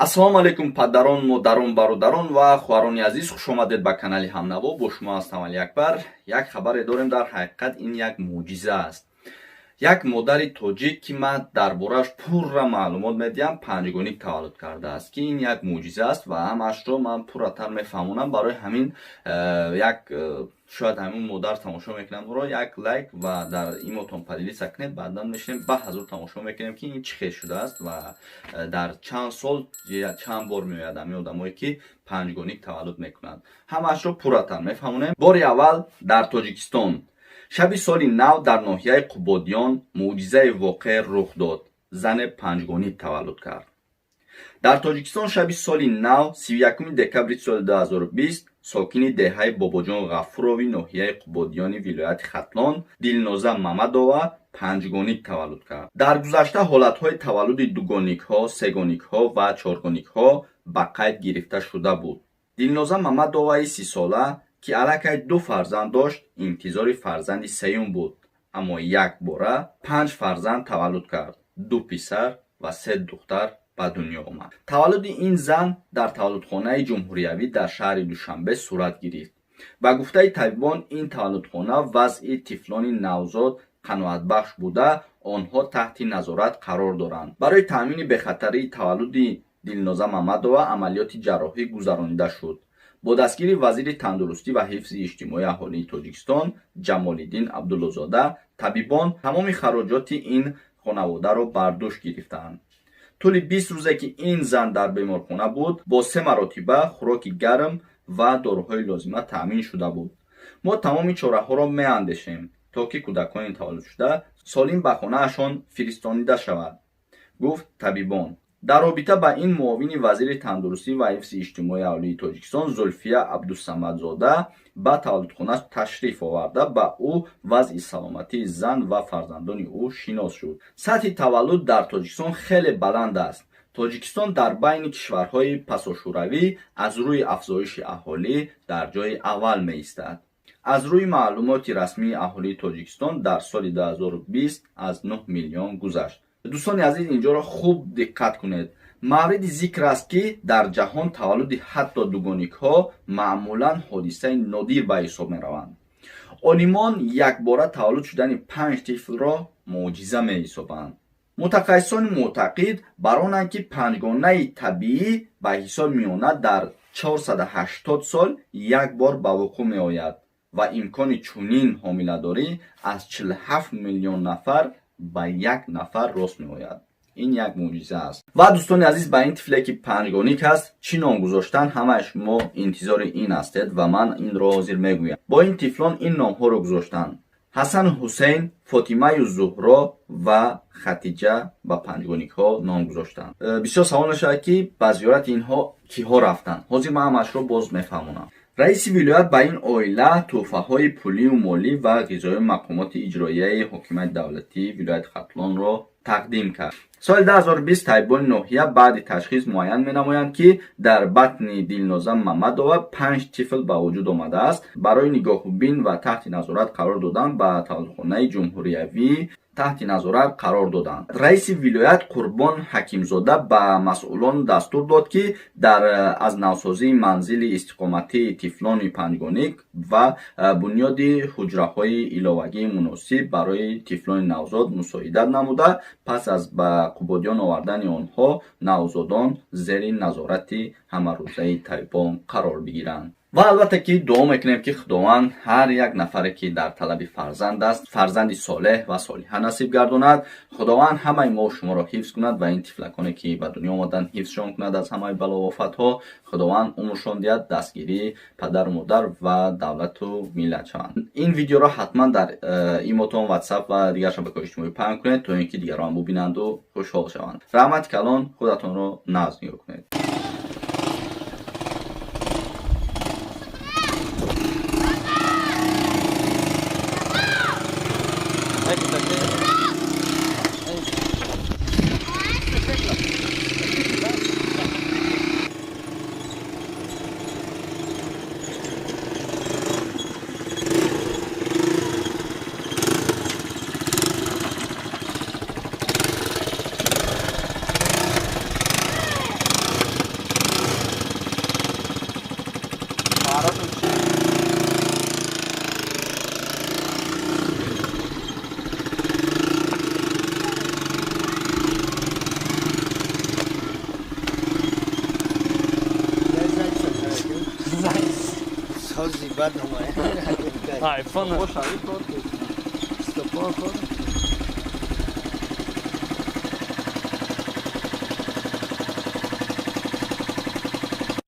Ассалому алайкум, падарон, модарон, бародарон ва хоҳарони азиз, хушомадед ба канали Ҳамнаво. Бо шумо ҳастам Алиакбар. Як хабаре дорем, дар ҳақиқат ин як мӯъҷиза аст. Як модари тоҷик, ки ман дар борааш пурра маълумот медиҳам, панҷгоник таваллуд кардааст, ки ин як мӯъҷиза аст ва ҳамаашро ман пурратар мефаҳмонам. Барои ҳамин як шояд ҳамин модар тамошо мекунам, ро як лайк ва дар имотон поделиться кунед. Баъдан мешинем, ба ҳазур тамошо мекунем, ки ин чӣ хел шудааст ва дар чанд сол чанд бор меояд ҳамин одамое, ки панҷгоник таваллуд мекунанд. Ҳамаашро пурратар мефаҳмонем. Бори аввал дар Тоҷикистон шаби соли нав дар ноҳияи Қубодиён мӯъҷизаи воқеъ рух дод. Зане панҷгоник таваллуд кард. Дар Тоҷикистон шаби соли нав, 31 декабри соли 2020, сокини деҳаи Бобоҷон Ғафурови ноҳияи Қубодиёни вилояти Хатлон Дилноза Мамадова панҷгоник таваллуд кард. Дар гузашта ҳолатҳои таваллуди дугоникҳо, сегоникҳо ва чоргоникҳо ба қайд гирифта шуда буд. Дилноза Мамадоваи 30-сола, ки аллакай ду фарзанд дошт, интизори фарзанди сеюм буд, аммо якбора панҷ фарзанд таваллуд кард: ду писар ва се духтар ба дунё омад. Таваллуди ин зан дар таваллудхонаи ҷумҳуриявӣ дар шаҳри Душанбе сурат гирифт. Ба гуфтаи табибон, ин таваллудхона вазъи тифлони навзод қаноатбахш буда, онҳо таҳти назорат қарор доранд. Барои таъмини бехатарии таваллуди Дилноза Мамадова амалиёти ҷарроҳӣ гузаронида шуд. Бо дастгири вазири тандурустӣ ва ҳифзи иҷтимоии аҳолии Тоҷикистон Ҷамолиддин Абдуллозода табибон тамоми хароҷоти ин хонаводаро бар дӯш гирифтаанд. Тӯли 20 рӯзе, ки ин зан дар беморхона буд, бо се маротиба хӯроки гарм ва доруҳои лозима таъмин шуда буд. Мо тамоми чораҳоро меандешем, то ки кӯдакони таваллудшуда солим ба хонаашон фиристонида шавад, гуфт табибон. Дар робита ба ин муовини вазири тандурустӣ ва ҳифзи иҷтимоии аҳолии Тоҷикистон Зулфия Абдусамадзода ба таваллудхона ташриф оварда, ба ӯ вазъи саломатии зан ва фарзандони ӯ шинос шуд. Сатҳи таваллуд дар Тоҷикистон хеле баланд аст. Тоҷикистон дар байни кишварҳои пасошӯравӣ аз рӯи афзоиши аҳолӣ дар ҷои аввал меистад. Аз рӯи маълумоти расмии, аҳолии Тоҷикистон дар соли 2020 аз 9 миллион гузашт. Дӯстони азиз, инҷоро хуб диққат кунед. Мавриди зикр аст, ки дар ҷаҳон таваллуди ҳатто дугоникҳо маъмулан ҳодисаи нодир ба ҳисоб мераванд. Олимон якбора таваллуд шудани панҷ тифлро мӯъҷиза меҳисобанд. Мутахассисони мӯътақид бар онанд, ки панҷгонаи табиӣ ба ҳисоб миёна дар 480 сол як бор ба вуқӯъ меояд ва имкони чунин ҳомиладорӣ аз 47 миллион нафар ба як нафар рост меояд. Ин як мӯъҷиза аст. Ва дӯстони азиз, ба ин тифле, ки панҷгоник аст, чӣ ном гузоштан? Ҳамаи шумо интизори ин ҳастед ва ман инро ҳозир мегӯям. Бо ин тифлон ин номҳоро гузоштанд: Ҳасану Ҳусейн, Фотимаю Зуҳро ва Хатиҷа ба панҷгоникҳо ном гузоштанд. Бисёр савол мешавад, ки ба зиёрати инҳо киҳо рафтанд. Ҳозир ман ҳамаашро боз мефаҳмонам. Раиси вилоят ба ин оила тӯҳфаҳои пулию молӣ ва ғизои мақомоти иҷроияи ҳокимияти давлатии вилояти Хатлонро тақдим кард. Соли 2020 табибони ноҳия баъди ташхис муайян менамоянд, ки дар батни Дилноза Мамадова панҷ тифл ба вуҷуд омадааст. Барои нигоҳубин ва таҳти назорат қарор додан ба таваллудхонаи ҷумҳуриявӣ таҳти назорат қарор доданд. Раиси вилоят Қурбон Ҳакимзода ба масъулон дастур дод, ки дар аз навсозии манзили истиқоматии тифлони панҷгоник ва бунёди ҳуҷраҳои иловагии муносиб барои тифлони навзод мусоидат намуда, пас аз ба Қубодиён овардани онҳо навзодон зери назорати ҳамарӯзаи табибон қарор бигиранд. Ва албатта ки дуо мекунем, ки Худованд ҳар як нафаре, ки дар талаби фарзанд аст, фарзанди солеҳ ва солиҳа насиб гардонад. Худованд ҳамаи мо шуморо ҳифз кунад ва ин тифлаконе, ки ба дунё омаданд, ҳифзшон кунад аз ҳамаи балову офатҳо. Худованд умршон диҳад, дастгирии падару модар ва давлату миллат шаванд. Ин видеоро ҳатман дар имотон, Ватсап ва дигар шабакаҳои иҷтимоӣ паҳн кунед, то ин ки дигарон бубинанду хушҳол шаванд. Раҳмати калон, худатонро нағз нигоҳ кунед. Ҳози бад омад. Айфон. Стопо кор.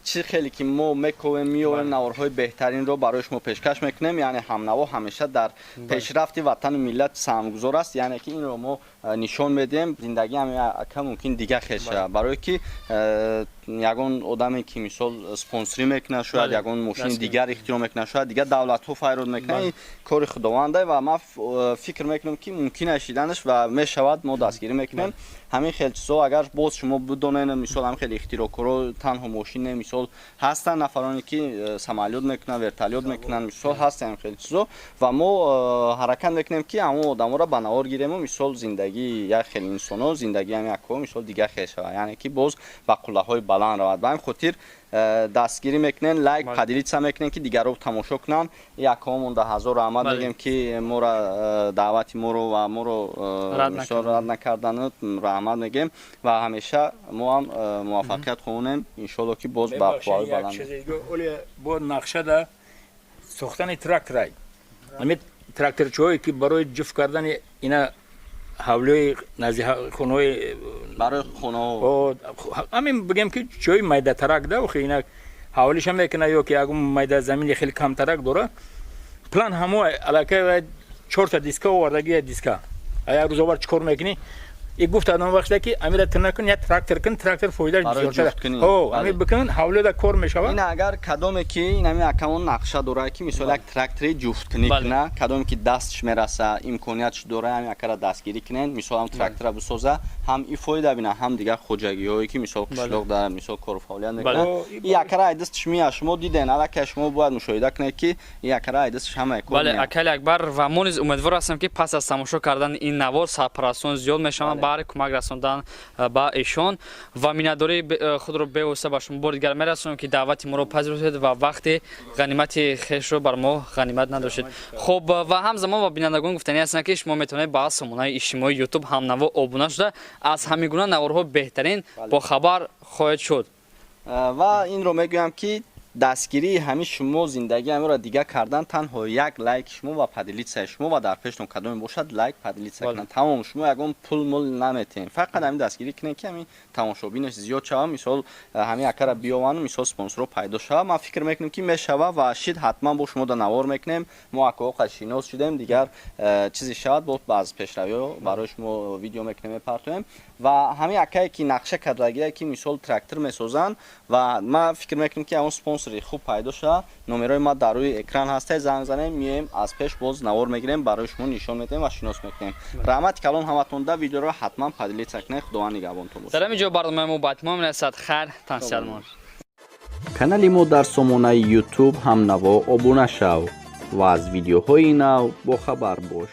Чӣ хеле ки мо мековем, меорем, наворҳои беҳтаринро барои шумо пешкаш мекунем. Яъне ҳамнаво ҳамеша дар пешрафти ватану миллат саҳмгузор аст. Яъне ки инро мо нишон медиҳем. Зиндагӣ ҳам ака мумкин дига хел шавад, барое ки ягон одаме ки мисол спонсорӣ мекунад, шояд ягон мошини дигар ихтироъ мекунад, шояд дигар давлатҳо файрод мекунад. Ин кори худованда ва ман фикр мекунам, ки мумкин аст шиданаш ва мешавад. Мо дастгирӣ мекунем ҳамин хел чизҳо. Агар боз шумо бидонед, мисол, ҳамин хел ихтироъкоро, танҳо мошин не, мисол, ҳастанд нафароне ки самолёт мекунанд, вертолёт мекунанд, мисол, ҳастанд ҳамин хел чизҳо. Ва мо ҳаракат мекунем, ки ҳамон одаморо ба навор гирему, мисол, зиндагии як хел инсоно, зиндагии ҳамин акҳо, мисол, дигар хел шавад, яъне ки боз ба қуллаҳои баланд равад. Ба ҳамин хотир дастгирӣ мекунем, лайк, поделиться мекунем, ки дигарро тамошо кунанд. Якҳомон да ҳазор раҳмат мегӯем, ки моро даъвати моро ва моро мисол рад накардану раҳмат мегӯем ва ҳамеша мо ҳам муваффақият хоҳонем, иншолло, ки боз ба қувваҳои баланд. Бо нақшада сохтани тракторай, ҳамин тракторчиҳое ки барои ҷуфт кардани ина ҳавлиҳои назди хонаҳои барои хонаҳо. Ҳамин бигем, ки ҷои майдатарак да, охи ина ҳавлиша мекуна ё ки ягон майда замини хеле камтарак дора, план ҳамо аллакай чорта диска овардаги, диска як рӯз овар, чӣ кор мекунӣ? И гуфт одам вақте ки амира тир накун, як трактор кун, трактор фоидааш бисёртар. Ҳо, ами бикун, ҳавлида кор мешавад. Ин агар кадоме ки ин ами акамон нақша дорад, ки мисол як трактори ҷуфткунӣ куна, кадоме ки дастш мераса, имкониятш дора, ами акара дастгирӣ кунен, мисол, ҳам трактора бисоза, ҳам и фоида бина, ҳам дигар хоҷагиҳое ки, мисол, қишлоқ дар, мисол, кору фаъолият мекунад, и акара ай дастш меяд. Шумо диден, аллакай шумо бояд мушоҳида кунед, ки и акара ай дастш ҳамаи кор. Бале, акали Акбар, ва мо низ умедвор ҳастем, ки пас аз тамошо кардани ин навор сарпарастон зиёд мешаванд баҳри кӯмак расондан ба эшон. Ва миннатдории худро бевосита ба шумо бори дигар мерасонем, ки даъвати моро пазируфтед ва вақти ғанимати хешро бар мо ғанимат надоштед. Хуб, ва ҳамзамон ба бинандагон гуфтанӣ ҳастам, ки шумо метавонед ба сомонаи иҷтимоии Ютуб ҳамнаво обуна шуда, аз ҳамин гуна наворҳо беҳтарин бохабар хоҳед шуд. Ва инро мегӯям, ки дастгирии ҳамин шумо, зиндагии ҳаминро дигар кардан, танҳо як лайк шумо ва поделиться шумо, ва дар пештон кадоме бошад, лайк, поделиться кунанд, тамом. Шумо ягон пул мул наметиҳем, фақат ҳамин дастгирӣ кунед, ки ҳамин тамошобинаш зиёд шава, мисол, ҳамин акара биёвану, мисол, спонсорро пайдо шава. Ман фикр мекунем, ки мешава ва шид, ҳатман бо шумо да навор мекунем. Мо акоқа шинос шудем, дигар чизе шавад, бо баъз пешравиҳо барои шумо видео мекунем, мепартоем. Ва ҳамин акае ки нақша кардагие, ки, мисол, трактор месозанд, ва ман фикр мекунем, ки ҳамон спонсори хуб пайдо шава, номерои ма дар рӯи экран ҳастай, занг занем, меоем, аз пеш боз навор мегирем, барои шумо нишон медиҳем ва шинос мекунем. Раҳмати калон ҳаматонда. Видеоро ҳатман поделиться кунед. Худованд нигаҳбонтон бошад. Дар ҳамин ҷо барномаи мо ба итмом мерасад. Хайр, тансиҳатмон. Канали мо дар сомонаи Ютуб «Ҳамнаво» обуна шав ва аз видеоҳои нав бохабар бош.